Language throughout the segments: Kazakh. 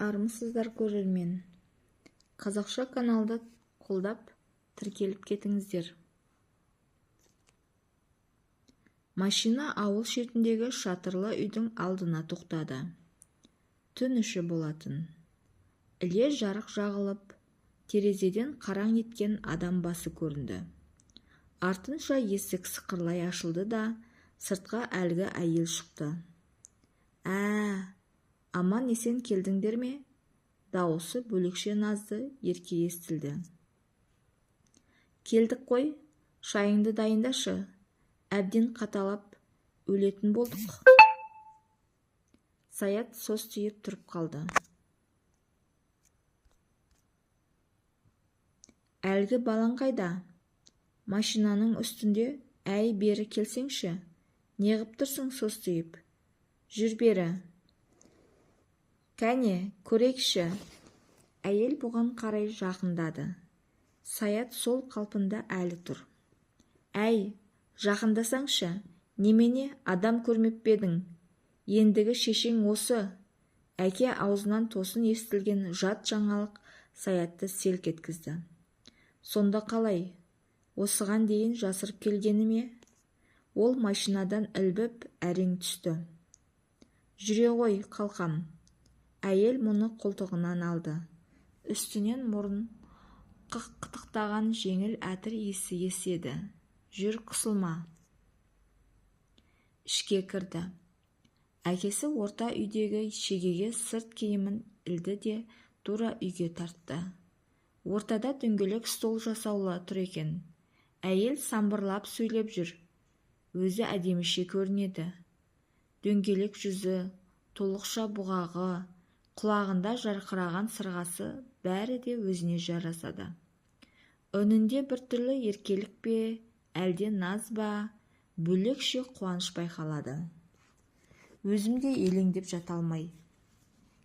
Армысыздар, көрермен! Қазақша каналды қолдап, тіркеліп кетіңіздер. Машина ауыл шетіндегі шатырлы үйдің алдына тоқтады. Түн іші болатын. Іле жарық жағылып, терезеден қараң еткен адам басы көрінді. Артынша есік сықырлай ашылды да, сыртқа әлгі әйел шықты. Ә, аман-есен келдіңдер ме? Дауысы бөлекше назды, ерке естілді. Келдік қой, шайыңды дайындашы. Әбден қаталап өлетін болдық. Саят состиып тұрып қалды. Әлгі балаң қайда? Машинаның үстінде. Әй, бері келсеңші. Неғып тұрсың состиып? Жүр бері. Кәне, көрейікші. Әйел бұған қарай жақындады. Саят сол қалпында әлі тұр. Әй, жақындасаңшы, немене адам көрмеп пе едің? Ендігі шешең осы. Әке аузынан тосын естілген жат жаңалық Саятты селк еткізді. Сонда қалай? Осыған дейін жасырып келгені ме? Ол машинадан ілбіп әрең түсті. Жүре ғой, қалқам. Әйел мұны қолтығынан алды. Үстінен мұрын қытықтаған жеңіл әтір иісі еседі. Жүр, қысылма. Ішке кірді. Әкесі орта үйдегі шегеге сырт киімін ілді де тура үйге тартты. Ортада дөңгелек стол жасаулы тұр екен. Әйел самбырлап сөйлеп жүр. Өзі әдеміше көрінеді. Дөңгелек жүзі, толықша бұғағы, құлағында жарқыраған сырғасы бәрі де өзіне жарасады. Үнінде біртүрлі еркелік пе, әлде наз ба, бөлекше қуаныш байқалады. Өзім де елеңдеп жата алмай.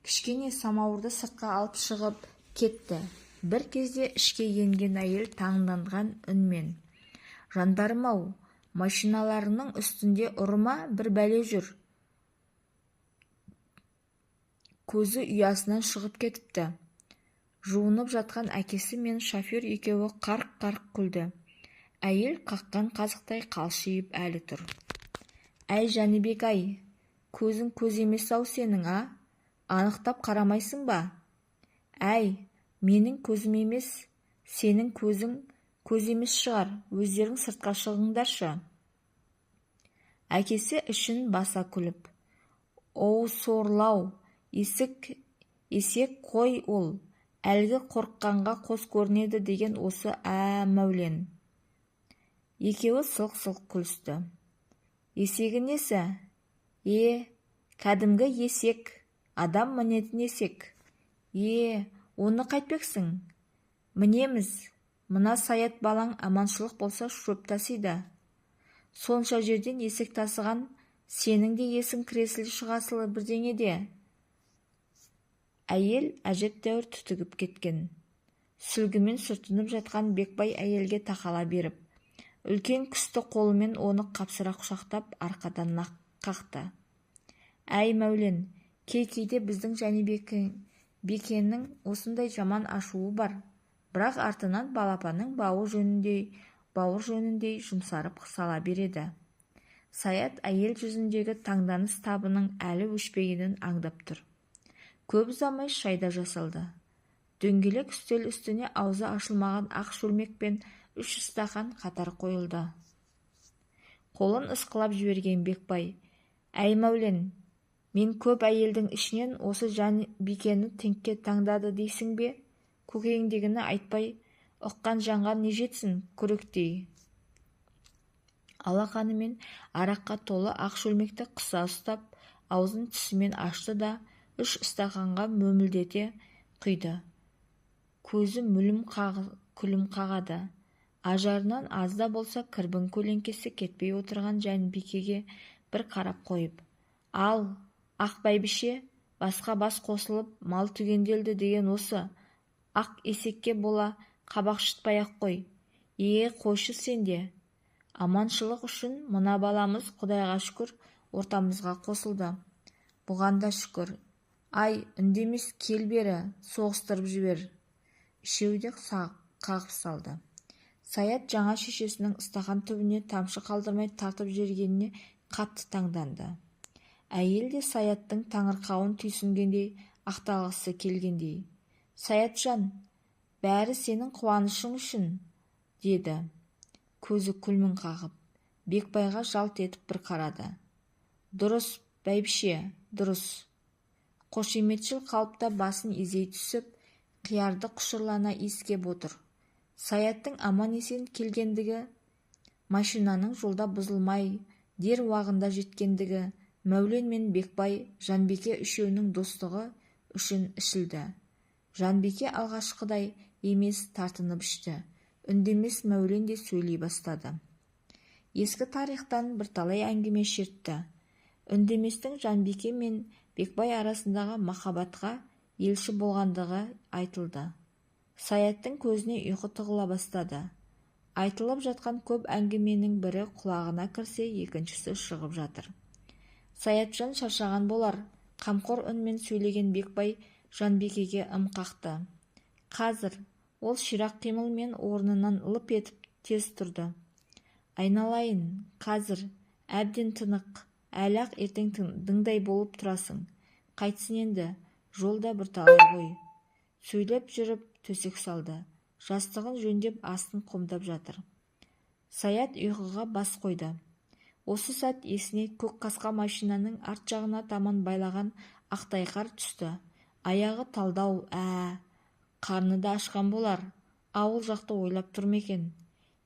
Кішкене самауырды сыртқа алып шығып кетті. Бір кезде ішке енген әйел таңданған үнмен: "Жандарым-ау, машиналарыңның үстінде ұры ма бір бәле жүр. Көзі ұясынан шығып кетіпті." Жуынып жатқан әкесі мен шофер екеуі қарқ-қарқ күлді. Әйел қаққан қазықтай қалшиып әлі тұр. Әй, Жәнібек-ай, көзің көз емес-ау сенің, а? Анықтап қарамайсың ба? Әй, менің көзім емес, сенің көзің көз емес шығар, өздерің сыртқа шығыңдаршы. Әкесі ішін баса күліп: "Оу, сорлау, есек қой ол, әлгі қорыққанға қос көрінеді деген осы, ә, Мәулен." Екеуі сылқ-сылқ күлісті. Есегі несі? Е, кәдімгі есек, адам мінетін есек. Е, оны қайтпексің? Мінеміз, мына Саят балаң аманшылық болса шөп тасиды. Сонша жерден есек тасыған сенің де есің кіресілі шығасылы бірдеңеде. Әйел әжептәуір түтігіп кеткен. Сүлгімен сүртініп жатқан Бекбай әйелге тақала беріп, үлкен күсті қолымен оны қапсыра құшақтап арқадан қақты. Әй, Мәулен, кей-кейде біздің Жәнібекенің осындай жаман ашуы бар, бірақ артынан балапанның бауыр жөніндей жұмсарып сала береді. Саят әйел жүзіндегі таңданыс табының әлі өшпегенін аңдап тұр. Көп ұзамай шай да жасалды. Дөңгелек үстел үстіне аузы ашылмаған ақ шөлмек пен 3 стақан қатар қойылды. Қолын ысқылап жіберген Бекбай: "Әй, Мәулен, мен көп әйелдің ішінен осы Жәнібекені теңкке таңдады дейсің бе? Көкейіңдегіні айтпай, ұққан жанға не жетсін, күректей." Алақанымен араққа толы ақ шөлмекті қыса ұстап, аузын тісімен ашты да 3 стақанға мөмілдете құйды. Көзі мүлім күлім қағады. Ажарынан аз да болса кірбің көлеңкесі кетпей отырған Жәнібекеге бір қарап қойып: "Ал, ақ бәйбіше, басқа бас қосылып, мал түгенделді деген осы, ақ есекке бола қабақ шытпай-ақ қой. Е, қойшы сен де. Аманшылық үшін мына баламыз, Құдайға шүкір, ортамызға қосылды. Бұған да шүкір. Ай, Үндемес, кел бері, соғыстырып жібер. Үшеуі де қағып салды. Саят жаңа шешесінің стақан түбіне тамшы қалдырмай тартып жібергеніне қатты таңданды. Әйел де Саяттың таңырқауын түйсінгендей, ақталғысы келгендей: «Саятжан, бәрі сенің қуанышың үшін», – деді көзі күлмің қағып. Бекбайға жалт етіп бір қарады. «Дұрыс, бәйбіше, дұрыс». Қошеметшіл қалыпта басын изей түсіп, қиярды құшырлана иіскеп отыр. Саяттың аман-есен келгендігі, машинаның жолда бұзылмай, дер уағында жеткендігі, Мәулен мен Бекбай, Жанбике үшеуінің достығы үшін ішілді. Жанбике алғашқыдай емес, тартынып ішті. Үндемес Мәулен де сөйлей бастады. Ескі тарихтан бірталай әңгіме шертті. Үндеместің Жанбике мен Бекбай арасындағы махаббатқа елші болғандығы айтылды. Саяттың көзіне ұйқы тығыла бастады. Айтылып жатқан көп әңгіменің бірі құлағына кірсе, екіншісі шығып жатыр. Саятжан шаршаған болар, қамқор үнмен сөйлеген Бекбай Жанбикеге ым қақты. Қазір ол ширақ қимылмен орнынан лып етіп тез тұрды. «Айналайын, қазір әбден тынық, әлі-ақ ертең дыңдай болып тұрасың. Қайтсін енді, жол да бірталай ғой». Сөйлеп жүріп төсек салды. Жастығын жөндеп, астын қомдап жатыр. Саят ұйқыға бас қойды. Осы сәт есіне көк қасқа машинаның арт жағына таман байлаған ақтайқар түсті. Аяғы талдау, ә, қарны да ашқан болар. Ауыл жақты ойлап тұр ма екен?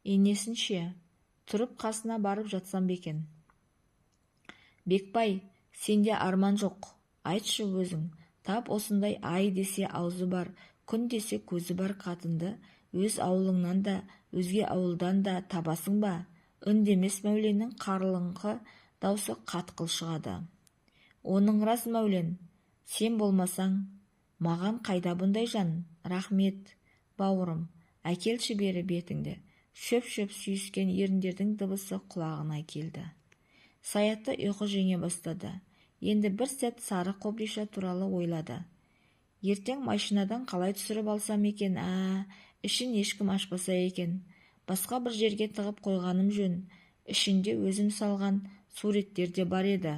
Енесін ше? Тұрып қасына барып жатсам ба екен? Бекбай, сенде арман жоқ. Айтшы өзің, тап осындай ай десе аузы бар, күн десе көзі бар қатынды өз ауылыңнан да, өзге ауылдан да табасың ба? Үндемес Мәуленнің қарлыңқы даусы қатқыл шығады. Оның рас, Мәулен, сен болмасаң, маған қайда бұндай жан? Рахмет, бауырым, әкелші бері бетіңді. Шөп-шөп сүйіскен еріндердің дыбысы құлағына келді. Саятты ұйқы жеңе бастады. Енді бір сәт сары қобдиша туралы ойлады. Ертең машинадан қалай түсіріп алсам екен, ә, ішін ешкім ашпаса екен. Басқа бір жерге тығып қойғаным жөн. Ішінде өзім салған суреттер де бар еді.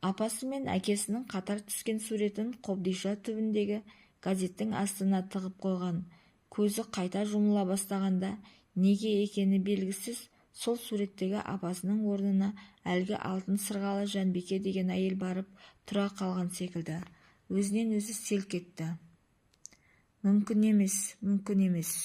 Апасы мен әкесінің қатар түскен суретін қобдиша түбіндегі газеттің астына тығып қойған. Көзі қайта жұмыла бастағанда, неге екені белгісіз, сол суреттегі апасының орнына әлгі алтын сырғалы Жанбике деген әйел барып тұра қалған секілді. Өзінен өзі селк етті. Мүмкін емес, мүмкін емес.